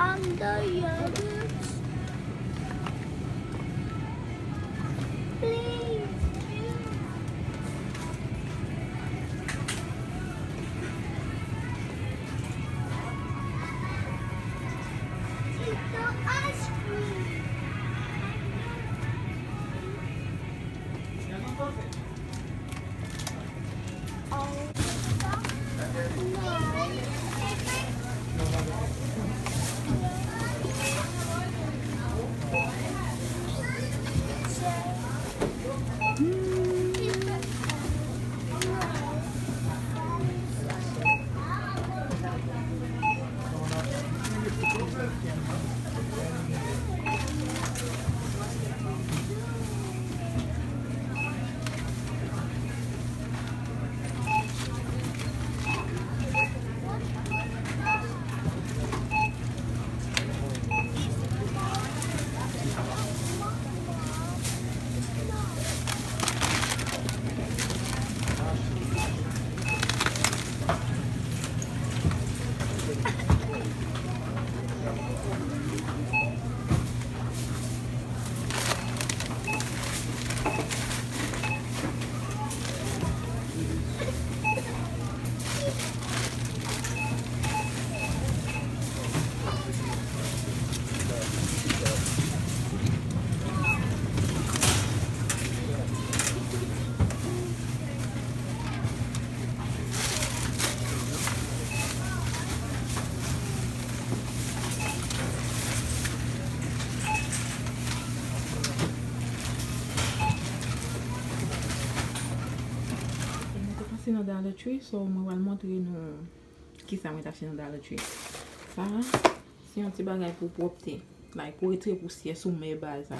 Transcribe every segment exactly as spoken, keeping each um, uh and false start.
And the yogurt. Please. Eat the ice cream. Mwen te pase nan Dollar Tree, so mwen pral montre nou kisa mwen te achte nan Dollar Tree. Sa, se yon ti bagay pou pwòpte, like, pou retire pousyè sou mèb sa.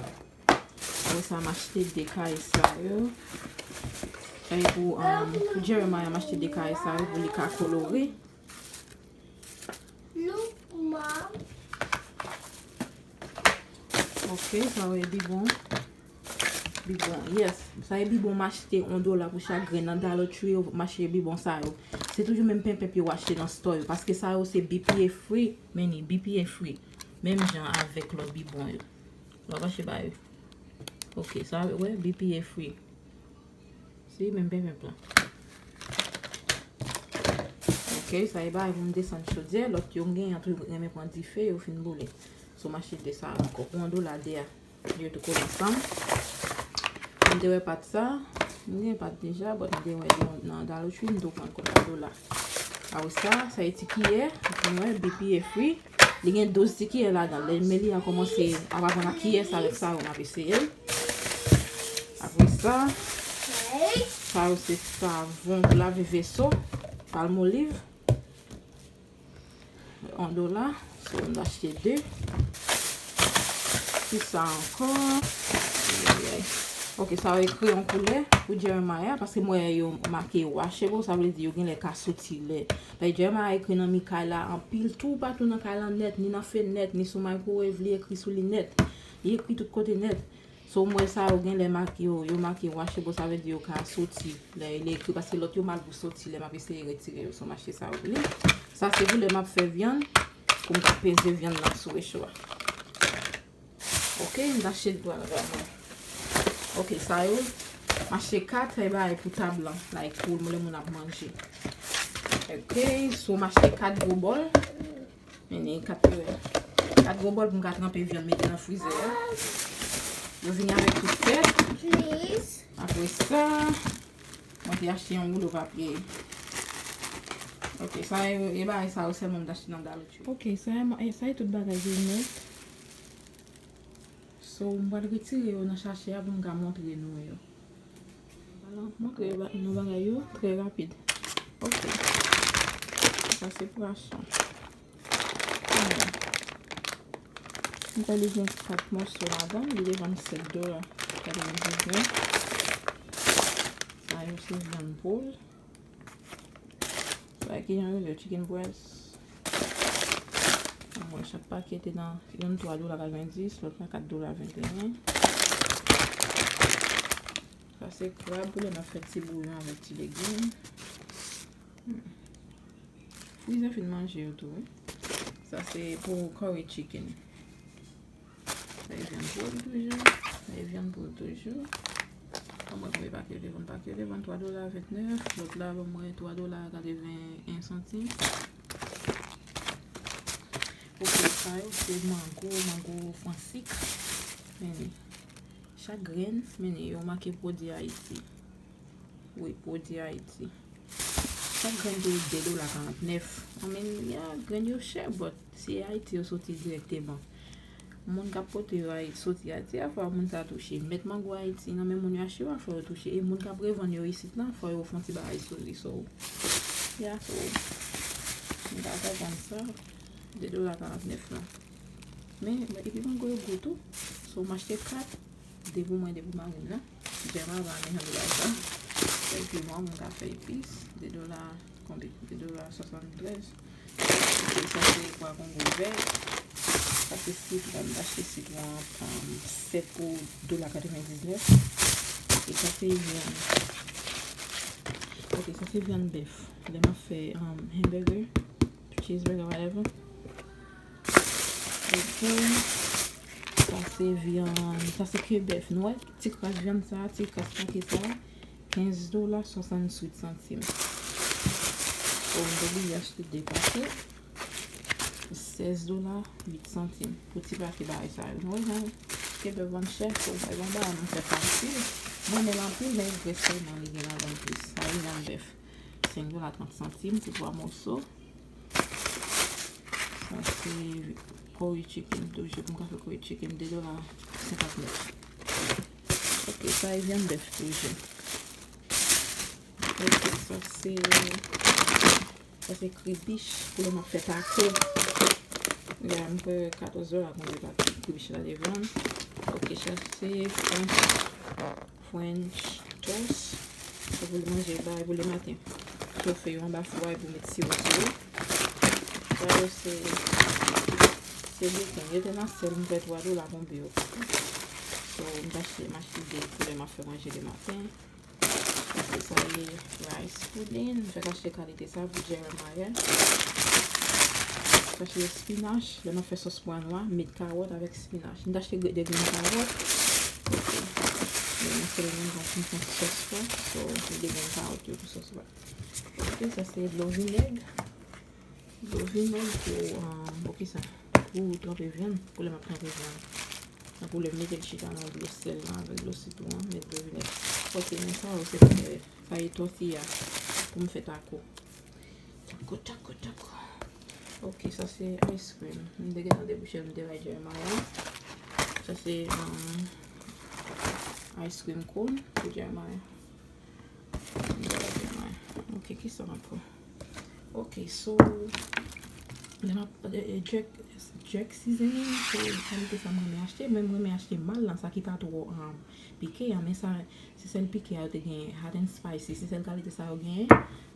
Apre sa, m achte de kay sa yo. Kay pou, um, pou Jeremiah, m achte de kay sa yo pou li ka kolore. Look, Mom. Ok, sa yo e bibon. Bibon, yes. Sa e bibon m achte yon dola pou chak grenn nan Dollar Tree yo, m achte bibon sa yo. Se toujou menm penpenp yo achte nan store yo, paske sa yo se B P A free, men ni B P A free. Menm jan avèk lòt bibon yo. Lòt achte ba yo. Ok, sa yo, wè, B P A free. Se menm penpenp lan. Ok, sa e bagay pou m desann chodyè, lòt yo m genyen tou renmen pran dife, yo fin boule. So, m achte de sa ankò pou yon dola de a. Yo tou kole ansanm. M te wè pat sa, m gen pat deja, but m te wè li nan Dollar Tree, m tou pran l kòm yon dola. Apre sa, sa e ti kiyè, ou konn wè, B P A free. Li gen douz ti kiyè ladan l. Lè Meli a kòmanse ap aprann ak kiyè sa avèk sa yo, m ap eseye l. Apre sa, sa yo se savon pou lave veso, Palmolive. Yon dola, so m achte de. Ki sa ankò? Ay, ay, ay. Ok, sa yo e kreyon koulè pou Jeremiah, paske m wè yo make washable, sa vle di yo genlè ka soti lè. Paske Jeremiah ekri nan mi kay la anpil, toupatou nan kay la nèt, ni nan fenèt, ni sou microwave, li ekri sou li nèt. Li ekri tout kote nèt. So, m wè sa yo genlè make yo, yo make washable, sa vle di yo ka soti lè li ekri, paske lòt yo mal pou soti lè m ap eseye retire yo. So, m achte sa yo pou li. Sa se pou lè m ap fè vyann, pou m ka peze vyann nan sou recho a. Ok, m achte dwa la. Ok, sa yo, m achte kat, e bay pou tab lan, like, pou lè moun ap manje. Ok, so m achte kat gwo bòl. Men ni kat, kat gwo bòl pou m ka tranpe vyann, mete nan frizè a. Yo vini avèk tout tèt. Apre sa, mwen te achte yon woulo papye. Ok, sa e, e bagay sa yo sèlman m te achte nan Dollar Tree. Ok, sa e, sa e tout bagay yo nèt. So, m pral retire yo nan sachè a pou m ka montre nou yo. Alò, montre ba-, nou bagay yo trè rapid. Ok. Sa se pwason. M kwè li gen kat mòso ladan, li te vann sèt dola katrevendiznèf. Sa yo se vyann poul. Sa ki jan yo rele yo, chicken breast. Mwen, chak pakè te nan youn twa dola katrevenndis, lòt la kat dola venteyen. Sa se krab pou lè n ap fè ti bouyon avèk ti legim. Hmm. Frizè fin manje yo tou, wi. Sa se pou curry chicken. Sa e vyann poul toujou. Sa e vyann poul toujou. An mwen konbyen pake yo te vann? Pake yo te vann twa dola vennèf. Lòt la ban mwen twa dola katreven en santim. Ok, sa yo se mango, mango fransik. Men chak grenn, men yo make pwodui Ayiti. Wi, pwodui Ayiti. Chak grenn te de dola karantnèf. I mean, yeah, grenn yo chè, but se Ayiti yo soti dirèkteman. Moun k ap pote yo Ayi-, soti Ayiti a, fò moun sa touche. Mèt mango Ayiti nan men moun yo achte yo a, fò yo touche. E moun k ap revann yo isit la, fò yo fè yon ti bagay sou li. So, yeah, so, m ta konprann sa. De dola karantnèf la. Men, epi mango yo gou tou. So, m achte kat. De pou mwen, de pou mari m nan. Jèma va men jan bagay sa. Epi mwen, mwen ka fè epis. De dola, konbyen? De dola swasanntrèz. Ok, sa se pwa kongo vè. Sa se sitwon. M achte sitwon an, um, sèt pou dola katrevendiznèf. E sa se vyann. Ok, sa se vyann bèf. Lè m ap fè, um, hamburger, cheeseburger, whatever. Ok. Sa se vyann, sa se ke bèf. Nou wè ti kras vyann sa, ti kras pake sa, kenz dola swasannwit santim. So, m te bliye achte de pake. Sèz dola uit santim pou ti pake bagay sa yo. Nou wè jan ke bèf vann chè, so, pa yon bagay nou fè fasil. Mwen renmen l anpil, men respekteman li gen ladan plis. Sa vyann bèf. Senk dola trant santim pou twa moso. Sa se curry chicken toujou. Pou m ka fè curry chicken, de dola senkantnèf. Ok, sa e vyann bèf toujou. Ok, sa se, sa se kribich pou lè m ap fè tako. Ya, m kwè katòz dola konbyen pa kribich la te vann. Ok, sa se French French toast. Se pou l manje, bagay pou lematen. Chofe yo anba fou a epi w met siwo sou yo. Sa yo se, se bacon. Yo te nan sèl, m fè twa dola konbyen yo. So, m t achte, m achte de pou lè m ap fè manje lematen. Sa se rice pudding. M fèk achte kalite sa pou Jeremiah. Sa se spinach. Lè m ap fè sòs pwa nwa, m met kawòt avèk spinach. M t achte de grenn kawòt. Ok. Men mwen sèlman m pa fin fè sòs la. So, m de grenn kawòt yo pou sòs la. Ok, sa se dlo vinèg. Dlo vinèg pou, um, pou ki sa? Pou tranpe vyann, pou lè m ap tranpe vyann. Tankou lè m mete l chita nan dlo sèl lan avèk dlo sitwon an, met dlo vinèg. Ok, men sa yo se pou fè, sa e tòtiya pou m fè tako. Tako, tako, tako. Ok, sa se ice cream. M te gentan debouche l, m te bay Jeremiah. Sa se, um, ice cream cone pou Jeremiah. M te bay Jeremiah. Ok, ki sa m ap pran? Ok, so, lè m ap, eh, eh, jerk, jerk seasoning, se kalite sa m renmen achte, men m renmen achte mal lan, sa ki pa twò, um, pike an, men sa, se sèl pike a yo te genyen, hot and spicy, se sèl kalite sa yo genyen.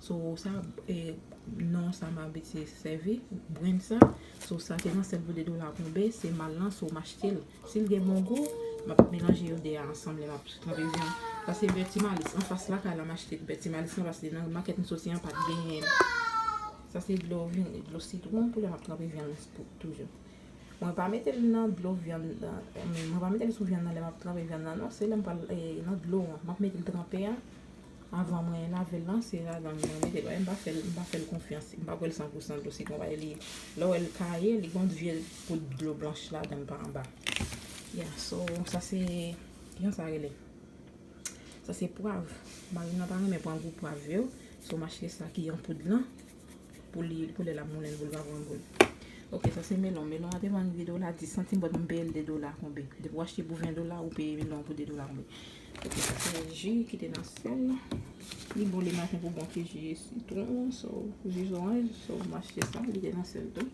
So, sa, eh, non sa m abitye sèvi, brand sa. So, sa te nan sèl pou de dola konbe, se mal lan, so m achte l. Si l gen bon gou, m ap melanje yo de a ansanm lè m ap tranpe vyann. Sa se bè Ti Malis. Anfas lakay la, m achte bè Ti Malis lan, paske nan makèt m soti an pa t genyen l. Sa se dlo vin, dlo sitwon pou lè m ap tranpe vyann pou toujou. Mwen pa mete l nan dlo vyann nan, mwen pa mete l sou vyann nan lè m ap tranpe vyann nan, non. Se lè m pral, eh, nan dlo an. M ap mete l tranpe a. Avan mwen lave l lan, se ladan mwen mete l. M pa fè l, m pa fè l konfyans. M pa kwè l san pou san dlo sitwon, paske li, lè w wè l kaye, li gon vye poud dlo blanch ladan l pa anba. Yeah, so, sa se, kijan sa rele? Sa se pwav. Mari m nan pa renmen pran gou pwav yo. So, m achte sa ki an poud lan. Pou li, pou lè l ap moulen, pou l pa pran gou. Ok, sa se melon. Melon an te vann uit dola dis santim, but m peye l de dola konbe. Depi w achte pou ven dola, ou peye melon pou de dola konbe. Ok, sa se ji ki te nan sèl. Li bon lematen pou bon ti ji sitwon, so, ji zoranj, so, m achte sa, li te nan sèl tou.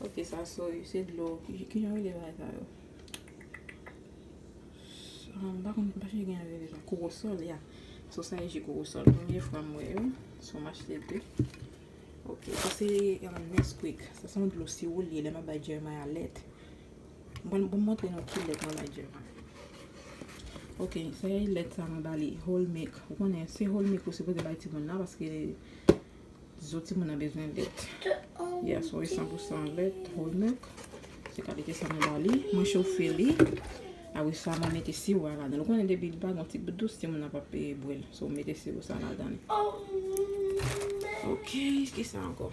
Ok, sa, so, se dlo, ki, kijan yo rele bagay sa yo? Ah, m pa konn, m pa chèche gen rele sa. Korosòl, ya. So, sa e ji korosòl. Premye fwa m wè yo, so, m achte de. Ok, sa se, um, Nesquik. Sa se yon dlo siwo li ye, lè m ap bay Jeremiah lèt. Bon, bon, montre nou ki lèt mwen bay Jeremiah. Ok, se lèt sa mwen ba li, whole milk. Ou konnen, se whole milk ou sipoze bay timoun nan, paske Zo timoun nan bezwen lèt. Ya, so e san pou san lèt, whole milk. Se kalite sa mwen ba li. Mwen chofe li. Apre sa, mwen mete siwo a ladan. Nou konnen depi li pa gen yon ti bout dous, timoun nan p ap bwè l. So, mete siwo sa ladan li. Ok, ki sa ankò?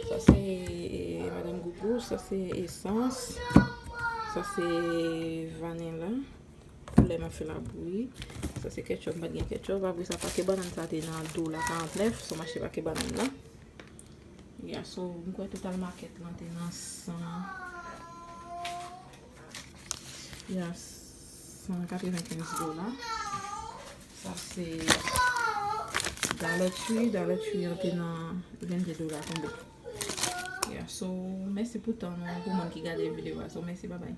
Sa se, eh, Madame Gougou, sa se esans. Sa se vanila. Koulè m ap fè la bouyi. Sa se ketchup, m pa t gen ketchup. Apre sa, pake bannann sa te nan dola karant nèf, so m achte pake bannann nan. Ya, so, m kwè total makèt lan te nan san, ya, san katrevenkenz dola. Sa se Dollar Tree, Dollar Tree an te nan vennde dola tonbe. Ya, so, mèsi pou tan nou, pou moun ki gade videyo a. So, mèsi, babay.